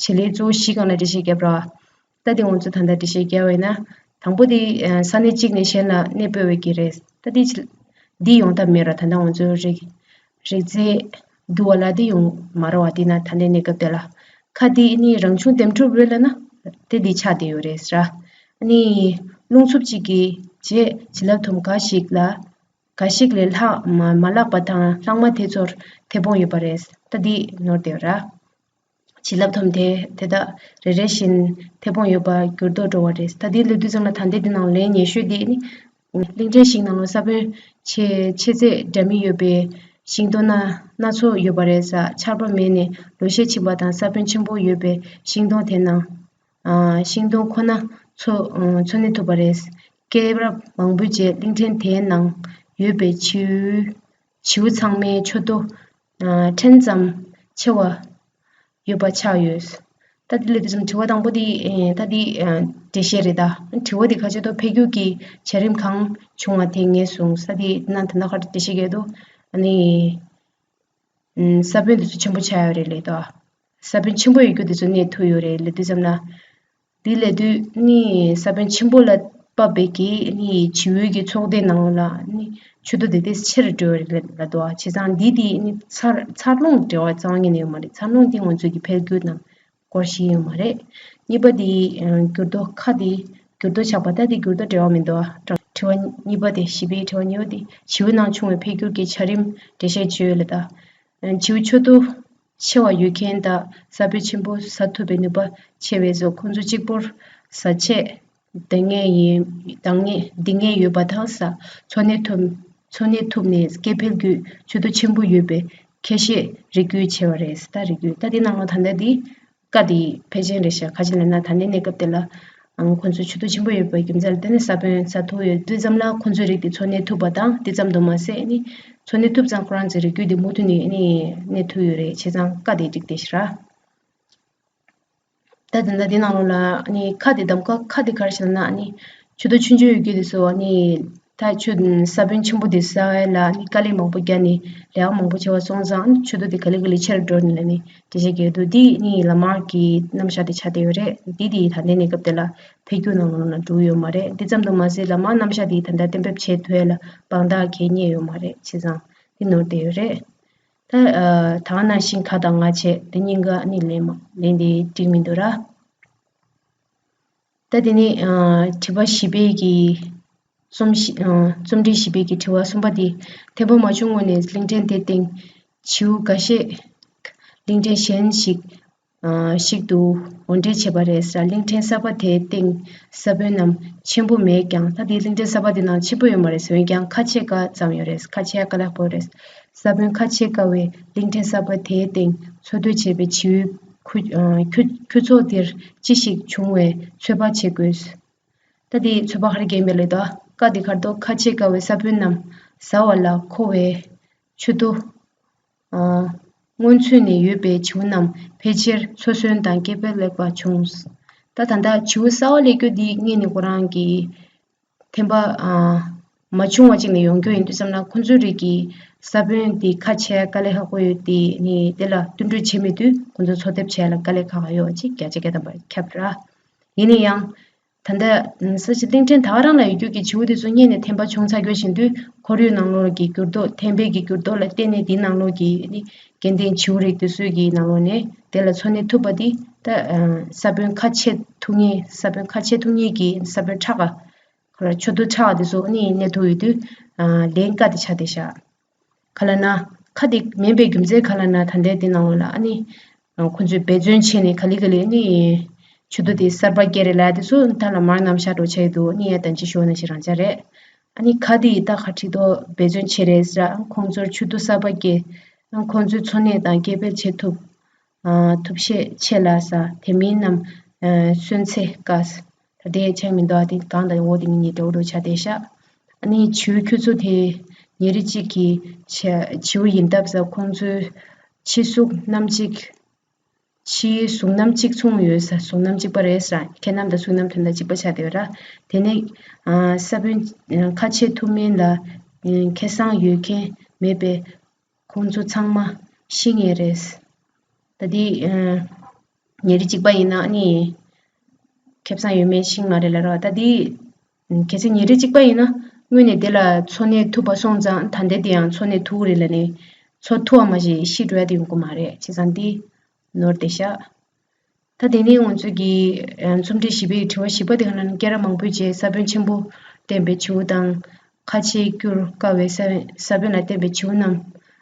བྱེད་ལས་གཙོ་བོ་བཞི་སྒང་ལ་འགྲེལ་བཤད་བརྒྱབ་ར། ད་དེ་ང་ཚོ་ད་ལྟ་འགྲེལ་བཤད་བརྒྱབ་པ་ཡིན་ན། དང་པོ་དེ་ས་གནས་གཅིག་ནས་གཞན་ལ་གནས་སྤོས་པའི་གི་རེད། ད་དེ་འདི་ཡོང་ཐབས་མེད་ར། ད་ལྟ་ང་ཚོ་རིགས་རིགས་རྫས་བསྡུ་བ་ལ་དེ་ཡོང་མ་ར་བ། དེ་ན་ད་ལྟའི་གནས་སྐབས་དེ་ལ་ཁ་དེ་ནི་རང་བྱུང་འདེམས་སྒྲུག་རེད་ལབ་ན་དེ་འདི་ཆགས་བསྡད་ཡོད་རེད་ར། ཨ་ནི་རླུང་འཚུབ་ཅིག་གི་རྗེས་བྱིན་རླབས་ཐོམ་འགའ་ཞིག་ལ་འགའ་ཞིག་ལས་ལྷག་མ་མ་ལྷག་པ་དང་ལྷག་མ་དེ་ཚོར་མཐེ་བོང་ཡོད་པ་རེད། ད་འདི་ནོར་བསྡད་ཡོད་ར། བྱིན་རླབས་ཐོམ་དེ་དེ་དག་རེ་རེ་བཞིན་མཐེ་བོང་ཡོད་པར་འགྱུར་ལྡོག་འགྲོ་བ་རེད། ད་དེ་ལབ་དུས་ཙམ་ལ་ད་ལྟའི་འདི་ནང་ལན་ཉེ་ཤོས་དེ་ནི། གླིང་ཕྲན་ཞིག་ནང་ལ་ས་བོན་ཆེ་ཆེ་ཚད་འདྲ་མིན་ཡོད་པའི་ཤིང་སྡོང་སྣ་སྣ་ཚོགས་ཡོད་པ་རེད་ཟེར། ཆར་པ་མེད་ནས་ལོ་ཤས་ཕྱིན་པ་དང་ས་བོན་ཆེན་པོ་ཡོད་པའི་ཤིང་སྡོང་དེ་ནང་། ཨ་ཤིང་སྡོང་ཁོ་ན་འཚོ་འཚོ་གནས་ཐུབ་པ་རེད། སྐྱེས་རབས་མང་པོའི་རྗེས་གླིང་ཕྲན་དེའི་ནང་ཡོད་པའི་བྱིའུ་བྱིའུ་ཚང་མའི་མཆུ་ཏོ་ཨ་ཕྲན་ཙམ་ཆེ་བ་ཡོད་པ་ཆགས་ཡོད། ད་དེ་ལས་དེ་ཙམ་དྲི་བ་དང་པོ་དེ་ཨེ་ད་དེ་ཨ་འགྲེལ་བཤད་རེད་ད། དྲི་བ་དེ་ཁ་ཆེ་ཏོ་འཕེལ་འགྱུར་གྱི་བྱ་རིམ་གང་བྱུང་བ་དེ་ངས་གསུངས་ས་དེ་ན་ད་ལྟ་ཁར་འགྲེལ་བཤད་རྒྱག་དུས་ཨ་ནི་ཨམ་ས་བོན་དེ་ཚོ་ཆེན་པོ་ཆགས་ཡོད་རེད་ལབ་དོ། ས་བོན་ཆེན་པོ་ཡོད་རྒྱུ་དེ་ཚོ་གནས་ཐུབ་ཡོད་རེད་ལབ་དུས་ཙམ་ལ། དེ་ལབ་དུས་ནི་ས་བོན་ཆེན་པོ་ལ་བབས་པའི་གི་ནི་བྱིའུ་གི་ཚོགས་སྡེ་ནང་ལ་ནི་མཆུ་ཏོ་དེ་དེ་ཆེར་འགྲོ་བ་རེད་ལབ་དོ། བྱས་ཙང་འདི་དེ་ནི་འཚར་འཚར་ལོངས་འབྲེལ་བ་རྩ་བ་ཉིད་ནས་ཡོད་མ་རེད། འཚར་ལོངས་དེ་ང་ཚོ་གི་འཕེལ་འགྱུར་དང་སྐོར་ཞིག་ཡོད་མ་རེད། གཉིས་པ་དེ་འགྱུར་ལྡོག་ཁ་དེ་འགྱུར་ལྡོག་ཆགས་པ་ད་དེ་འགྱུར་ལྡོག་འབྲེལ་བ་མི་འདུག་དྲི་བ་གཉིས་པ་དེ་བཞི་པའི་དྲི་བ་གཉིས་པ་དེ་བྱིའུ་ནང་བྱུང་བའི་འཕེལ་འགྱུར་གྱི་བྱ་རིམ་འགྲེལ་བཤད་བྱོས་ལབ་ད། བྱིའུ་མཆུ་ཏོ་ཆེ་བ་ཡོད་མཁན་དང་ས་བོན་ཆེན་པོ་ཟ་ཐུབ་པའི་ནུས་པ་ཆེ་བས་སོ། ཁོང་ཚོ་གཅིག་པོར་ཟ་ཆས་འདང་ངེས་ཡིན། འདང་ངེས་འདི་ངེས་ཡོད་པ་དང་ཟ་འཚོ་གནས་ཐུབ་འཚོ་གནས་ཐུབ་ནས་སྐྱེ་འཕེལ་རྒྱུ་མཆུ་ཏོ་ཆེན་པོ་ཡོད་པའི་ཁྱད་ཤས་རིགས་རྒྱུད་ཆེ་བ་རེད། ད་རིགས་རྒྱུད་ད་དེ་ནང་ལ་ད་ལྟ་འདི་བཀའ་དེ་ཕལ་ཆེར་རེད་ཤག་ག་ཅི་ལབ་ན་ད་ལྟའི་གནས་སྐབས་དེ་ལ་ཨང་ཁོང་ཚོ་མཆུ་ཏོ་ཆེན་པོ་ཡོད་པའི་རྒྱུ་མཚན་ལ་བརྟེན་ནས་ས་བོན་ཟ་ཐུབ་ཡོད་དུས་ཙམ་ལ་ཁོང་ཚོའི་རིགས་དེ་འཚོ་གནས་ཐུབ་པ་དང་དེ་ཙམ་དུ་མ་ཟད་ནི་འཚོ་གནས་ཐུབ་ཙང་ཁོ་རང་ཚོའི་རིགས་རྒྱུད་དེ་མུ་མཐུད་ནས་ནི་གནས་ཐུབ་ཡོད་རེད། བྱས་ཙང་བཀའ་དེ་འགྲིག་བསྡད་ཤག་ར། ད་དེ་འདྲ་དེ་ནང་ལོགས་ལ་ནི་ཁ་དེ་གདམ་ཀ་ཁ་དེ་ག་རེ་བྱས་ན་ནི་མཆུ་ཏོ་ཆུང་ཆུང་ཡོད་རྒྱུ་དེ་ཚོ་ནི་ད་ཆུ་ས་བོན་ཆེན་པོ་དེ་ཟ་ཡ་ལ་ནི་དཀའ་ལས་མང་པོ་བརྒྱབ་ནས་ལས་ཀ་མང་པོ་བྱས་པ་སོང་ཙང་མཆུ་ཏོ་དེ་ག་ལེ་ག་ལེ་ཆེར་འགྲོ་ནས་ལ་ནི་འགྲེལ་བཤད་རྒྱག་འདུག་འདི་ནི་ལ་མ་གི་རྣམ་གཞག་དེ་ཆགས་བསྡད་ཡོད་རེད། འདི་དེ་ད་ལྟའི་གནས་སྐབས་དེ་ལ་འཕེལ་འགྱུར་ནང་ལོགས་ལ་འགྲོ་གི་ཡོད་མ་རེད། འདི་ཙམ་དུ་མ་ཟད་ལ་མ་རྣམ་གཞག་དེ་ད་ལྟ་གཏན་འབེབས་བྱེད་ཐུབ་ཡ་ལ་དཔང་རྟགས་གང་རྙེད་ཡོད་མ་རེད། བྱས་ཙང་འདི་ནོར་བསྡད་ཡོད་རེད། ད་ཨ་ད་ག་ནང་བཞིན་ཁ་དང་ང་བྱས་དེ་གཉིས་ཀ་ནི་ལན་མ་ལན་དེ་འགྲིག་མི་འདུག་ར། ད་དེ་ནི་ཨ་དྲི་བ་བཞི་པའི་གི་རྩོམ་བཞི་ཨ་རྩོམ་བྲིས་བཞི་པའི་གི་དྲི་བ་གསུམ་པ་དེ་མཐེ་བོང་མ་བྱུང་སྔོན་ནས་གླིང་ཕྲན་དེའི་སྟེང་བྱིའུ་འགའ་ཤས་གླིང་ཕྲན་གཞན་ཞིག་ཨ་ཞིག་ཏུ་འོར་འདྲེན་བྱས་པ་རེད་ཟེར། གླིང་ཕྲན་གསར་པ་དེའི་སྟེང་ས་བོན་རྣམས་ཆེན་པོ་མེད་ཀྱང་། ད་དེ་གླིང་ཕྲན་གསར་པ་དེ་ནང་ཆེན་པོ་ཡོད་མ་རེད་ཟེར། འོན་ཀྱང་ཁ་ཕྱེ་ཀ་ཙམ་ཡོད་རེད། ཁ་ཕྱེ་ཀ་ལེགས་པོ་རེད། ས་བོན་ཁ་ཕྱེ་ཀ་བའི་གླིང་ཕྲན་གསར་པ་དེའི་སྟེང་འཚོ་སྡོད་བྱེད་པའི་བྱིའུའི་ཁུ་ཨ་ཁྱུ་ཁྱུ་ཚོགས་འདིར་ཅི་ཞིག་འབྱུང་བའི་ཚོད་དཔག་བྱེད་དགོས། ད་དེ་ཚོད་དཔག་ག་རེ་རྒྱག་པ་རེད་ད། ཀ་དེ་ཁར་དོ་ཁ་ཕྱེ་དཀའ་བའི་ས་བོན་རྣམས་ཟ་བ་ལ་མཁོ་བའི་མཆུ་ཏོ། ཨ། སྔོན་ཚུད་ནས་ཡོད་པའི་བྱིའུ་རྣམས་ཕལ་ཆེར་འཚོ་གསོན་དང་སྐྱེ་འཕེལ་ལེགས་པ་བྱུང་། ད་ད་ལྟ་བྱིའུ་གསར་པ་སླེབས་རྒྱུ་འདི་སྔོན་ནས་ཁོ་རང་གི་ཐེམ་པ། ཨ། མ་བྱུང་བ་ཅིག་ནས་ཡོང་རྒྱུ་ཡིན་དུས་ཙམ་ན་ཁོང་ཚོའི་རིགས་ཀྱི་ས་བོན་འདི་ཁ་ཕྱེ་དཀའ་ལས་ཁག་པོ་ཡོད་དེ་ནི་དེ་ལ་བསྟུན་གྲོས་བྱེད་མི་དུས་ཁོང་ཚོ་འཚོ་ཐབས་བྱས་ལ་དཀའ་ལས་ཁག་ཡོད་ཅིག་བརྒྱ་ཆ་བརྒྱ་ཐམ་པ་ཁྱབ་ར། ཡིན་ན་ཡང་། ད་ལྟ་ས་ཆ་གླིང་ཕྲན་ད་ག་རང་ལ་ཡོད་རྒྱུ་གི་བྱིའུ་དེ་ཚོ་རྙེད་ནས་ཐེམ་པ་བྱུང་ཚར་རྒྱུ་བཞིན་དུ་ཁོར་ཡུག་ནང་ལོགས་ཀྱི་འགྱུར་ལྡོག་ཐེམ་པའི་གི་འགྱུར་ལྡོག་ལ་བརྟེན་ནས་དེའི་ནང་ལོགས་ཀྱི་ནི་སྐྱེ་ལྡན་བྱིའུ་རིགས་དེ་ཚོའི་གི་ནང་ལོགས་ནས་དེ་ལ་འཚོ་གནས་ཐུབ་པ་དེ་ད་ས་བོན་ཁ་ཕྱེ་ཐུབ་ངེས་ས་བོན་ཁ་ཕྱེ་ཐུབ་ངེས་ཀྱི་ས་བོན་ཁྲག་ག་ཁོ་ལ་མཆུ་ཏོ་ཁྲག་དེ་ཚོ་ནི་གནས་ཐུབ་ཡོད་དུས་ལན་ཀ་དེ་ཆགས་བསྡད་ཤག་ག་ལ་ན། ཁ་དེ་མིན་པའི་རྒྱུ་མཚན་ག་ལ་ན་ད་ལྟའི་དེ་ནང་ལོགས་ལ་ཨ་ནི། ཁོ་ཚོས་འབད་བརྩོན་བྱས་ནས་ག་ལེ་ག་ལེ་ནི། མཆུ་ཏོ་དེ་གསར་པ་སྐྱེ་རེ་ལ་དེ་ཚོ་མཐའ་ལ་མར་ནམ་ཤར་འགྲོ་ཆགས་འདུག་ནི་ཡ་དང་ཅི་ཤོད་ན་ཞིག་རང་ཅག་རེད། ཨ་ནི་ཁ་དེ་ད་ག་ཁྲིད་དོ་འབད་བརྩོན་བྱས་རེད་ཟེར་ཁོང་ཚོར་མཆུ་ཏོ་གསར་པ་སྐྱེ། ཁོང་ཚོའི་འཚོ་གནས་དང་སྐྱེ་འཕེལ་བྱེད་ཐུབ། ཐུབ་ཤེས་ཆེ་ལ་ས་དེ་མིན་རྣམས་གསོན་ཚེ་དཀའ། ད་ལྟའི་ཆགས་མི་འདུག་ཨ་དེ་གང་དང་འོ་དེ་མིན་ནི་འདྲ་བོ་འདྲ་ཆགས་བསྡད་ཤག་ཨ་ནི་བྱིའུ་ཁྱུ་ཚོ་དེ་ཉེ་རིགས་གཅིག་གི་བྱ་བྱིའུ་ཡིན་སྟབས་ས་ཁོང་ཚོའི་ཕྱི་གཟུགས་རྣམ་གཅིག་ཕྱིའི་གཟུགས་རྣམ་གཅིག་མཚུངས་ཡོད་ས་གཟུགས་རྣམ་གཅིག་པ་རེད་ས་ཁྱེད་རྣམས་དང་གཟུགས་རྣམ་དོན་དག་གཅིག་པ་ཆགས་བསྡད་ཡོད་ར། དེ་ནས་ས་བོན་ཁ་ཕྱེ་ཐུབ་མིན་ལ་ཁེ་བཟང་ཡོད་མཁན་མེད་པས། ཁོང་ཚོ་ཚང་མ་ཤི་ངེས་རེད། ད་འདི་ཉེ་རིགས་གཅིག་པ་ཡིན་ན་ནི་ཁེ་བཟང་ཡོད་མེད་ཤིང་མ་རེད་ལ་རོ། ད་འདི་གལ་སྲིད་ཉེ་རིགས་གཅིག་པ་ཡིན་ན་དངོས་གནས་དེ་ལ་འཚོ་གནས་ཐུབ་པ་སོང་ཙང་ད་ལྟའི་དེ་ཡང་འཚོ་གནས་ཐུབ་རེད་ལ་ནི་འཚོ་ཐུབ་པ་མ་གཞི་ཤི་འགྲོ་ཡ་དེ་ཡོང་གི་མ་རེད། བྱས་ཙང་འདི་ནོར་བསྡད་ཤག་ད་དེ་ནས་ང་ཚོ་གི་རྩོམ་སྒྲིག་བཞི་པའི་དྲི་བ་བཞི་པ་དེ་ག་ནང་སྐད་གྲགས་མང་པོས་བྱས་ས་བོན་ཆེན་པོ་བསྟན་པའི་བྱིའུ་དང་། ཁ་ཕྱེ་སྐྱུར་དཀའ་བའི་ས་བོན་ས་བོན་ལ་བརྟེན་པའི་བྱིའུ་རྣམས་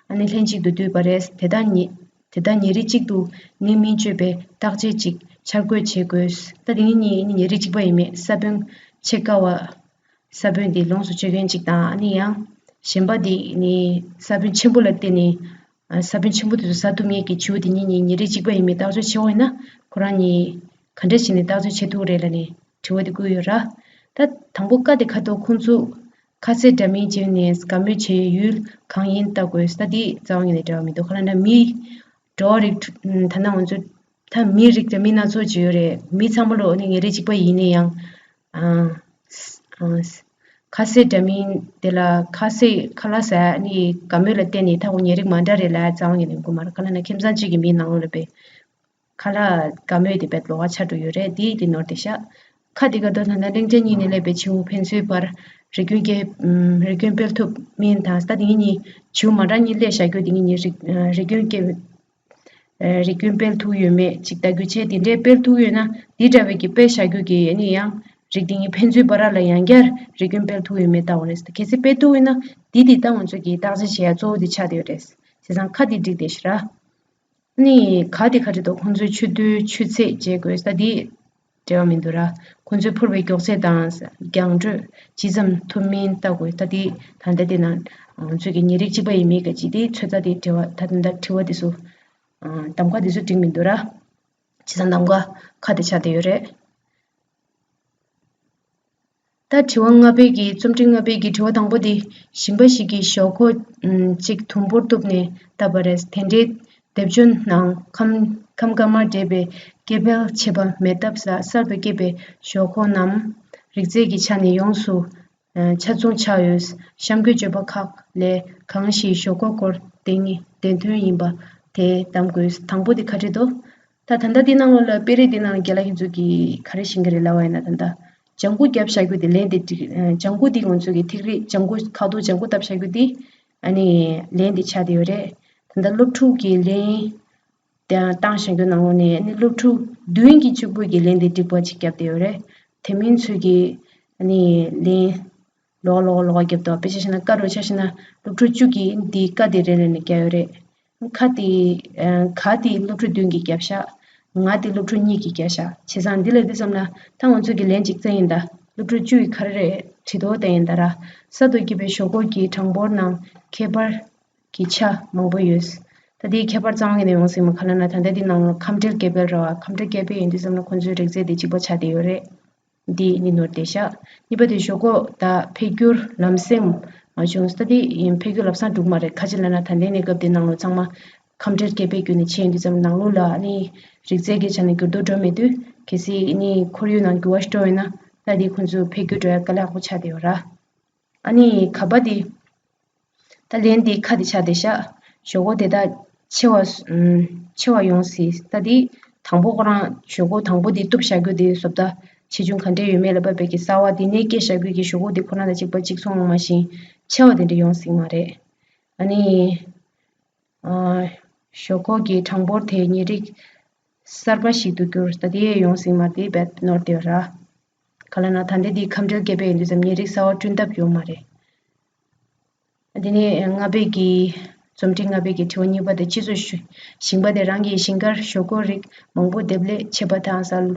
ཨ་ནི་ལྷན་ཅིག་ཏུ་འདུས་པ་རེད། དེ་དག་ཉིད་དེ་དག་ཉེ་རིགས་གཅིག་ཏུ་ནི་སྨིན་བཅོས་པའི་བརྟག་དཔྱད་ཅིག་འཆར་འགོད་བྱེད་དགོས། ད་དེ་ཉིད་ཉེ་རིགས་གཅིག་པ་ཡིན་མེད་ས་བོན་ཕྱེ་དཀའ་བ། ས་བོན་འདི་ལོངས་སུ་སྤྱོད་མཁན་ཅིག་དང་ཨ་ནི་ཡང་གཞན་པ་འདི་ནི་ས་བོན་ཆེན་པོ་ལ་བརྟེན་ནས་ས་བོན་ཆེན་པོ་དེ་ཚོ་ཟ་ཐུབ་མཁན་གྱི་བྱིའུ་དེ་གཉིས་གཉིས་ཉེ་རིགས་གཅིག་པ་ཡིན་མིན་བརྟག་དཔྱད་བྱེད་འོས་ན་ཁོ་རང་གཉིས་ག་འདྲ་བྱས་ནས་བརྟག་དཔྱད་བྱེད་ཐུབ་རེད་ལ་ནི་དྲི་བ་དེ་བསྐུལ་ཡོད་ར། ད་དང་པོ་ཀ་དེ་ཁ་ཐོག་ཁོང་ཚོ་ཁ་ཟས་འདྲ་མིན་བྱས་ནས་དགའ་མོས་བྱེད་ཡུལ་གང་ཡིན་བལྟ་དགོས། ད་འདི་རྩ་བ་ཉིད་ནས་འབྲེལ་བ་མི་འདུག་ག་ལ་ན་མི་འགྲོ་བ་རིགས་ད་ན་ང་ཚོ་ད་མི་རིགས་འདྲ་མིན་སྣ་ཚོགས་ཅིག་ཡོད་རེད། མི་ཚང་མ་ལོ་ནི་ཉེ་རིགས་གཅིག་པ་ཡིན་ན་ཡང་ཨ། ཨ། ཁ་ཟས་འདྲ་མིན་དེ་ལ་ཁ་ཟས་ཁ་ལག་ཟ་ནི་དགའ་མོས་ལ་བརྟེན་ནས་ད་ཁོ་ཉེ་རིགས་མ་འདྲ་རེད་ལ་རྩ་བ་ཉིད་ནས་དགོས་མ་རེད། ག་ལ་ན་ཁྱིམ་ཚང་གཅིག་གི་མིའི་ནང་ལོགས་ལ་དཔེ་ཁ་ལག་དགའ་མོས་དེ་དཔེ་ལོགས་ཀ་ཆགས་འགྲོ་ཡོད་རེད། དེ་དེ་ནོར་དེ་ཤག་ཁ་དེ་ག་ད་ད་ལྟ་གླིང་ཕྲན་གཉིས་ནས་སླེབས་པའི་བྱིའུ་ཕན་ཚུན་བར་རིགས་རྒྱུད་སྐྱེ་རིགས་རྒྱུད་སྤེལ་ཐུབ་མིན་དང་ད་དེ་གཉིས་གཉིས་བྱིའུ་མ་འདྲ་གཉིས་སླེབས་བཞག་རྒྱུ་དེ་གཉིས་གཉིས་རིགས་རིགས་རྒྱུད་སྐྱེ་རིགས་རྒྱུད་སྤེལ་ཐུབ་ཡོད་མེད་ཅིག་ལྟ་རྒྱུ་བྱས། དེ་འདྲའི་སྤེལ་ཐུབ་ཡོད་ན་འདི་འདྲ་བའི་གི་སྤེལ་བཞག་རྒྱུ་གི་ཡིན་ན་ཡང་རིགས་དེ་གཉིས་ཕན་ཚུན་བར་ལ་ཡང་བསྐྱར་རིགས་རྒྱུད་སྤེལ་ཐུབ་ཡོད་མེད་ལྟ་བ་རེད། གལ་སྲིད་སྤེལ་ཐུབ་ཡོད་ན་འདི་དེ་ལྟ་ང་ཚོ་གི་བརྟག་དཔྱད་བྱེད་ཡ་གཙོ་བོ་དེ་ཆགས་བསྡད་ཡོད་རེད། བྱས་ཙང་ཁ་དེ་འགྲིག་བསྡད་ཤག་ར། ནི་ག་དེ་ག་རེ་འདུག་ཁོང་ཚོའི་མཆུ་ཏོའི་ཆུ་ཚད་བརྗེ་དགོས་ས་དེ་འབྲེལ་བ་མི་འདུག་ར། ཁོང་ཚོའི་ཕོར་པའི་མགྱོགས་ཚད་དང་རྒྱང་འགྲོས་ཇི་ཙམ་ཐུབ་མིན་ལྟ་དགོས་ས་དེ་ད་ལྟ་དེ་ན་ང་ཚོས་ཀྱི་ཉེ་རིགས་གཅིག་པ་ཡིན་མིན་ག་ཅིག་དེ་ཚོད་ལྟ་དེ་འབྲེལ་བ་ད་ད་ལྟ་དྲི་བ་དེ་ཚོ་གདམ་ག་དེ་ཚོ་འགྲིག་མི་འདུག་ར། བྱས་ཙང་གདམ་ག་ཁ་དེ་ཆགས་བསྡད་ཡོད་རེད། ད་དྲི་བ་ལྔ་པའི་གི་རྩོམ་སྒྲིག་ལྔ་པའི་གི་དྲི་བ་དང་པོ་དེ་ཞིང་པ་ཞིག་གིས་ཞོག་ཁོག་ཅིག་དུམ་བུར་གཏུབ་ནས་བཏབ་པ་རེད། དེ་འདྲའི་སྡེབ་སྦྱོར་ནང་ཁམས་ཁམས་དཀར་དམར་འདྲེས་པའི་སྐྱེ་འཕེལ་བྱེད་པ་མེད་སྟབས་གསར་དུ་སྐྱེས་པའི་ཞོག་ཁོག་རྣམས་རིགས་རྫས་ཀྱི་ཆ་ནས་ཡོངས་སུ་ཆ་ཚང་ཆགས་ཡོད། གཤམ་འཁོད་བརྗོད་པ་ཁག་ལས་གང་ཞིག་ཞོག་ཁོག་སྐོར་དེ་ཉིད་བདེན་དོན་ཡིན་པ་དེ་གདམ་དགོས། དང་པོ་དེ་ག་རེ་འདུག་ད་ད་ལྟ་འདི་ནང་ལོགས་ལ་དཔེ་རིས་འདི་ནང་ལ་རྒན་ལགས་ཁྱེད་ཚོ་གིས་ག་རེ་ཤེས་ཀྱི་རེད་ལབ་པ་ཡིན་ན། ད་ལྟ་ལྗང་གུ་བརྒྱབ་བཞག་རྒྱུ་དེ་ལན་དེ་འགྲིག་ལྗང་གུ་འདི་ང་ཚོ་གི་ཐིག་རིས་ལྗང་གུ་ཁ་དོག་ལྗང་གུ་བཏབ་བཞག་རྒྱུ་དེ་ཨ་ནི་ལན་དེ་ཆགས་བསྡད་ཡོད་རེད། ད་ལྟ་སློབ་ཕྲུག་གི་ལན་དེ་བཏང་བཞག་རྒྱུ་ནང་ལོགས་ནས་ཨ་ནི་སློབ་ཕྲུག་བདུན་གྱིས་གཅིག་པོ་གི་ལན་དེ་འགྲིག་པ་ཅིག་བརྒྱབ་བསྡད་ཡོད་རེད། དེ་མིན་ཚོས་ཀྱིས་ཨ་ནི་ལན། ལོག་ལོག་ལོག་རྒྱབ་འདུག་དཔེ་ཆ་བཞག་ན་ཀ་རུ་ཆ་བཞག་ན་སློབ་ཕྲུག་བཅུ་གིས་འདི་ཀ་དེ་རེ་རེ་ནས་བརྒྱབ་ཡོད་རེད། ཁ་དེ་ག་དེ་སློབ་ཕྲུག་བདུན་གྱིས་བརྒྱབ་ཤག་ང་དེ་སློབ་ཕྲུག་གཉིས་ཀྱིས་བརྒྱབ་ཤག་བྱས་ཙང་འདི་ལ་འདི་བསམ་ན་ད་ང་ཚོ་གི་ལན་གཅིག་བཙལ་ཡིན་ད། སློབ་ཕྲུག་བཅུ་ཡིས་ག་རེ་རེད་བྲིས་འདུག་བལྟས་ཡིན་ད་ར། གསར་དུ་སྐྱེས་པའི་ཞོག་ཁོག་གི་གྲངས་འབོར་ནང་ཁྱད་པར་གྱི་ཆ་མང་པོ་ཡོད། ད་དེའི་ཁྱད་པར་གཙང་བོ་ཡིན་ན་ཡོང་སྲིད་མ་ག་ལ་ན་ད་ལྟ་འདི་ནང་ལ་ཁམས་འབྲེལ་སྐྱེ་འཕེལ་ར་བ། ཁམས་འབྲེལ་སྐྱེ་འཕེལ་ཡིན་དུས་བསམ་ན་ཁོང་ཚོའི་རིགས་རྫས་དེ་གཅིག་པ་ཆགས་བསྡད་ཡོད་རེད། འདི་ནི་ནོར་བསྡད་ཤག་གཉིས་པ་དེ་ཞོག་ཁོག་ད་འཕེལ་འགྱུར་ལམ་སེང་མ་བྱུང་། ད་དེ་ཡིན་འཕེལ་འགྱུར་ལམ་སང་འགྲུབ་མ་རེད། ཁ་ཅིག་ལབ་ན་ད་ལྟའི་གནས་སྐབས་དེ་ནང་ལོ་ཚང་མ་ཁམས་བྲལ་སྐྱེ་འཕེལ་བརྒྱུད་ནས་ཕྱིན་ཡོང་དུས་ཙམ་ནང་ལོགས་ལ་ནི་རིགས་རྫས་ཀྱི་ཆ་ནས་འགྱུར་ལྡོག་འགྲོ་མེད་དུས། གལ་སྲིད་ནི་ཁོར་ཡུག་ནང་འགྱུར་བ་ཞིག་འགྲོ་ཡོད་ན་ད་དེ་ཁོང་ཚོ་འཕེལ་འགྱུར་འགྲོ་ཡ་དཀའ་ལས་ཁག་པོ་ཆགས་བསྡད་ཡོད་ར། ཨ་ནི་ག་པ་དེ། ད་ལན་དེ་ཁ་དེ་ཆགས་བསྡད་ཤག་ཞོག་ཁོག་དེ་དག་ཆེ་བ་ཆེ་བ་ཡོང་སྲིད། ད་དེ་དང་པོ་ཁོ་རང་ཞོག་ཁོག་དང་པོ་དེ་གཏུབ་བཞག་རྒྱུ་དེ་བཟོ་ལྟ་ཆེ་ཆུང་ག་འདྲས་ཡོད་མེད་ལ་བབས་པའི་གི་གསར་བ་དེ་ནས་སྐྱེས་བཞག་རྒྱུ་གི་ཞོག་ཁོག་དེ་ཁོ་རང་དང་གཅིག་པ་གཅིག་མཚུངས་མ་ཞིག་ཆེ་བ་དེ་འདྲས་ཡོང་སྲིད་མ་རེད། ཨ་ནི། ཨ། ཞོག་ཁོག་གི་གྲངས་འབོར་དེ་ཉེ་རིགས་གསར་པ་ཞིག་ཏུ་གྱུར། ད་དེ་ཡོང་སྲིད་མ་རེད། དེ་རྦད་ནོར་བསྡད་ཡོད་ར། ག་ལབ་ན་ད་ལྟའི་དེ་ཁམས་བྲལ་སྐྱེ་འཕེལ་ཡིན་དུས་ཙམ་ཉེ་རིགས་གསར་པ་བསྐྲུན་ཐབས་ཡོད་མ་རེད། དེ་ནས་ལྔ་པའི་གི་རྩོམ་སྒྲིག་ལྔ་པའི་གི་དྲི་བ་གཉིས་པ་དེ། སྤྱི་ཚོགས་ཞུ་ཞིང་པ་དེ་རང་གི་ཞིང་ཁར་ཞོག་ཁོག་རིགས་མང་པོ་འདེབས་ལས་བྱེད་པ་དང་ས།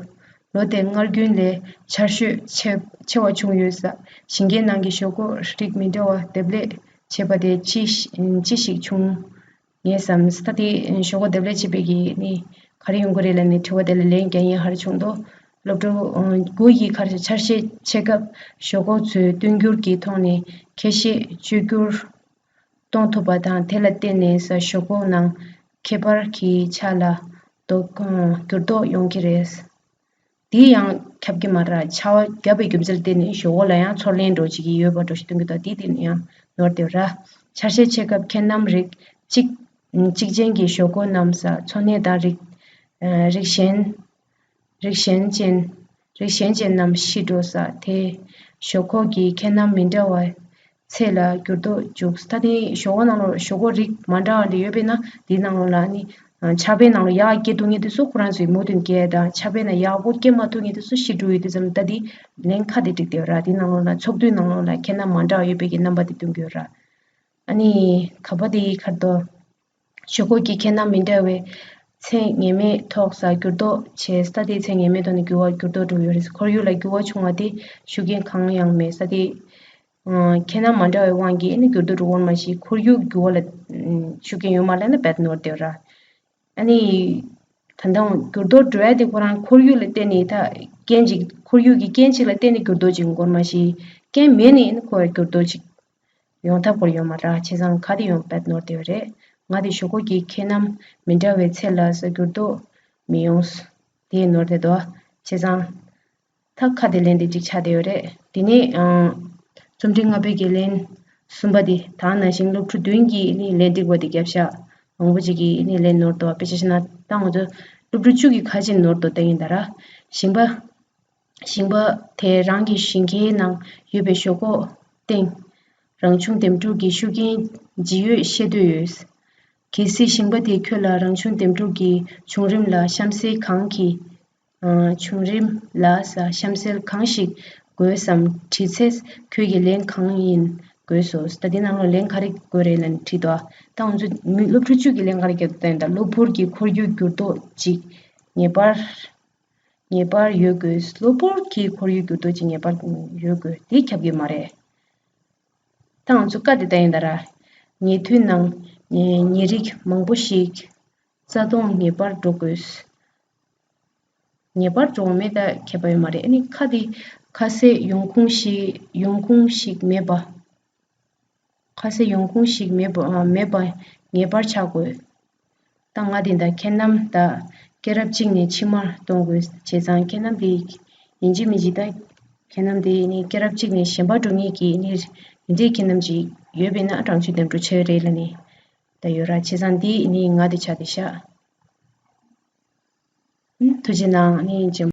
ལོ་དེ་སྔར་རྒྱུན་ལས་ཆར་ཞོད་ཆེ་ཆེ་བ་བྱུང་ཡོད་ས། ཞིང་ཁའི་ནང་གི་ཞོག་ཁོག་རིགས་མི་འདྲ་བ་འདེབས་ལས་བྱེད་པ་དེ་ཅི་ཅི་ཞིག་བྱུང་ངས་བསམ། ད་དེ་ཞོག་ཁོག་འདེབས་ལས་བྱེད་པའི་གི་ནི་ག་རེ་ཡོང་གི་རེད་ལབ་ནས་དྲི་བ་དེ་ལ་ལན་རྒྱག་ཡས་ཧར་བྱུང་འདུག་སློབ་ཕྲུག་དགུ་ཡིས་ཁར་ཆར་ཞོད་ཆེ་སྐབས་ཞོག་ཁོག་ཚོས་བསྟུན་འགྱུར་གྱི་ཐོག་ནས་ཁྱད་ཆོས་བཅོས་བསྒྱུར་གཏོང་ཐུབ་པ་དང་། དེ་ལ་བརྟེན་ནས་ས་ཞོག་ཁོག་ནང་ཁྱད་པར་གྱི་ཆ་ལ་ལྡོག་འགྱུར་ལྡོག་ཡོང་གི་རེད། དེ་ཡང་ཁྱབ་ཀྱི་མ་རེད། ཆར་པ་བརྒྱབ་པའི་རྒྱུ་མཚན་ལ་བརྟེན་ནས་ཞོག་ཁོག་ལ་ཡང་ཚོར་ལན་འདྲ་ཅིག་གི་ཡོད་པ་འདྲ་ཞིག་སྟོན་གྱི་འདུག་དེ་དེ་ཡང་ནོར་བསྡད་ཡོད་ར། ཆར་ཞོད་ཆེ་སྐབས་ཁྱད་རྣམ་རིགས་གཅིག་གཅིག་ཅན་གྱི་ཞོག་ཁོག་རྣམས་ས་འཚོ་གནས་དང་རིགས་རིགས་ཞན་རིགས་ཞན་ཅན་རིགས་ཞན་ཅན་རྣམས་ཤི་འགྲོ་ས། དེས་ཞོག་ཁོག་གི་ཁྱད་རྣམ་མི་འདྲ་བའི་ཚད་ལ་འགྱུར་ལྡོག་འཇུག་ད་དེ་ཞོག་ཁོག་ནང་ལ་ཞོག་ཁོག་རིགས་མ་འདྲ་བ་འདི་ཡོད་པས་ན་དེའི་ནང་ལོགས་ལ་ནི་ཆར་པའི་ནང་ལ་ཡག་སྐྱེ་ཐུབ་མཁན་དེ་ཚོ་ཁོ་རང་ཚོའི་མོས་མཐུན་སྐྱེ་དང་། ཆར་པའི་ནང་ཡག་པོ་སྐྱེ་མ་ཐུབ་མཁན་དེ་ཚོ་ཤི་འགྲོ་ཡོད་དུས་ཙམ་ད་དེ་ལན་ཁ་དེ་འགྲིག་བསྡད་ཡོད་ར། དེའི་ནང་ལོགས་ལ་ཚོགས་འདུའི་ནང་ལོགས་ལ་ཁྱད་རྣམ་མ་འདྲ་བ་ཡོད་པའི་གི་རྣམ་པ་དེ་སྟོན་གྱི་ཡོད་ར། ཨ་ནི་ག་པ་དེའི་ཁར་དོ། ཞོག་ཁོག་གི་ཁྱད་རྣམ་མི་འདྲ་བའི་ཚད་ངེས་མེད་ཐོག་ས་འགྱུར་ལྡོག་བྱས། ས་དེའི་ཚད་ངེས་མེད་ཐོག་ནས་འགྱུར་བ་འགྱུར་ལྡོག་འགྲོ་ཡོད་རེད། ཁོར་ཡུག་ལ་འགྱུར་བ་བྱུང་བ་དེ་ཤུགས་རྐྱེན་གང་ཡང་མེད། ས་དེའི་ཁྱད་རྣམ་མ་འདྲ་བའི་དབང་གིས་ནི་འགྱུར་ལྡོག་འགྲོ་ཡོད་མ་གཞི་ཁོར་ཡུག་འགྱུར་བ་ལ་ཤུགས་རྐྱེན་ཡོད་མ་རེད་ན་རྦད་ནོར་བསྡད་ཡོད་ར། ཨ་ནི་ད་ལྟ་འགྱུར་ལྡོག་འགྲོ་ཡ་དེ་ཁོ་རང་ཁོར་ཡུག་ལ་བརྟེན་ནས་ད་རྐྱེན་ཅིག་ཁོར་ཡུག་གི་རྐྱེན་ཅིག་ལ་བརྟེན་ནས་འགྱུར་ལྡོག་ཅིག་འགྲོ་ཡོད་མ་གཞི་རྐྱེན་མེད་ནས་ནི་ཁོ་འགྱུར་ལྡོག་ཅིག་ཡོང་ཐབས་ཁོ་ཡོད་མ་རེད། བྱས་ཙང་ཁ་དེ་ཡང་རྦད་ནོར་བསྡད་ཡོད་རེད། ང་དེ་ཞོག་ཁོག་གི་ཁྱད་རྣམ་མི་འདྲ་བའི་ཚད་ལ་ས་འགྱུར་ལྡོག་མི་ཡོང་། དེ་ནོར་བསྡད་འདུག་བྱས་ཙང་ད་ཁ་དེ་ལན་དེ་གཅིག་ཆགས་བསྡད་ཡོད་རེད། དེ་ནས་ཨང་། རྩོམ་སྒྲིག་ལྔ་པའི་གི་ལན་གསུམ་པ་དེ་དེ་ནང་བཞིན་སློབ་ཕྲུག་བདུན་གྱིས་ནི་ལན་འགྲིག་པ་དེ་བརྒྱབ་ཤག་མང་པོ་ཅིག་གིས་ནི་ལན་ནོར་འདུག་དཔེ་ཆ་བཞག་ན་ད་ང་ཚོ་སློབ་ཕྲུག་བཅུ་གིས་ཁ་ཅིག་ནོར་འདུག་ད་ཡིན་ད་ར། ཞིང་པ། ཞིང་པ་དེས་རང་གི་ཞིང་ཁའི་ནང་ཡོད་པའི་ཞོག་ཁོག་སྟེང་རང་བྱུང་འདེམས་སྒྲུག་གི་ཤུགས་རྐྱེན་ཇི་ཡོད་ཤེས་འདོད་ཡོད། གལ་སྲིད་ཞིང་པ་དེས་ཁྱོད་ལ་རང་བྱུང་འདེམས་སྒྲུག་གི་བྱུང་རིམ་ལ་གཤམ་གསལ་གང་གི་ཨ། བྱུང་རིམ་ལ་ས་གཤམ་གསལ་གང་ཞིག་དགོས་སམ་དྲིས་ཚེ་ཁྱོད་ཀྱི་ལན་གང་ཡིན་དགོས་སོ། ད་འདི་ནང་ལ་ལན་ག་རེ་དགོས་རེད་ལབ་ནས་དྲིས་དོ། ད་ང་ཚོ་མི་སློབ་ཕྲུག་བཅུ་གིས་ལན་ག་རེ་བརྒྱབ་འདུག་ད་ཡིན་ད། གློ་བུར་གྱི་ཁོར་ཡུག་འགྱུར་ལྡོག་ཅིག་ངེས་པར་ངེས་པར་ཡོད་དགོས། གློ་བུར་གྱི་ཁོར་ཡུག་འགྱུར་ལྡོག་ཅིག་ངེས་པར་ཡོད་དགོས། དེ་ཁྱབ་ཀྱི་མ་རེད། ད་ང་ཚོ་བཀའ་དེ་ལྟ་ཡིན་ད་ར། ཉེ་དུས་ནང་ཉེ་ཉེ་རིགས་མང་པོ་ཞིག་རྩ་སྟོངས་ངེས་པར་འགྲོ་དགོས། ངེས་པར་འགྲོ་མེད་ད་ཁྱད་པར་ཡོད་མ་རེད། ཨ་ནི་ཁ་དེ་ཁ་ཟས་ཡོང་ཁུངས་ཤིག་ཡོང་ཁུངས་ཤིག་མེད་པ། ཁ་ཟས་ཡོང་ཁུངས་ཤིག་མེད་པ་མེད་པ་ངེས་པར་ཆགས་དགོས། ད་ང་དེ་ད་ཁྱད་རྣམ་ད་སྐྱེས་རབས་གཅིག་ནས་ཕྱི་མར་གཏོང་དགོས། བྱས་ཙང་ཁྱད་རྣམ་དེ་ཡིན་གཅིག་མིན་གཅིག་ད་ཁྱད་རྣམ་དེ་ནི་སྐྱེས་རབས་གཅིག་ནས་གཞན་པ་འགྲོ་ངེས་ཀྱི་ནི་འདི་འདྲའི་ཁྱད་རྣམ་ཅིག་ཡོད་པས་ན་རང་ཆུ་འདེམས་སྒྲུག་ཆེ་རེད་ལ་ནི་ད་ཡོད་ར། བྱས་ཙང་འདི་ནི་ང་དེ་ཆ་དེ་ཤག་ཐུགས་རྗེ་གནང་། ནི་ཇེམ།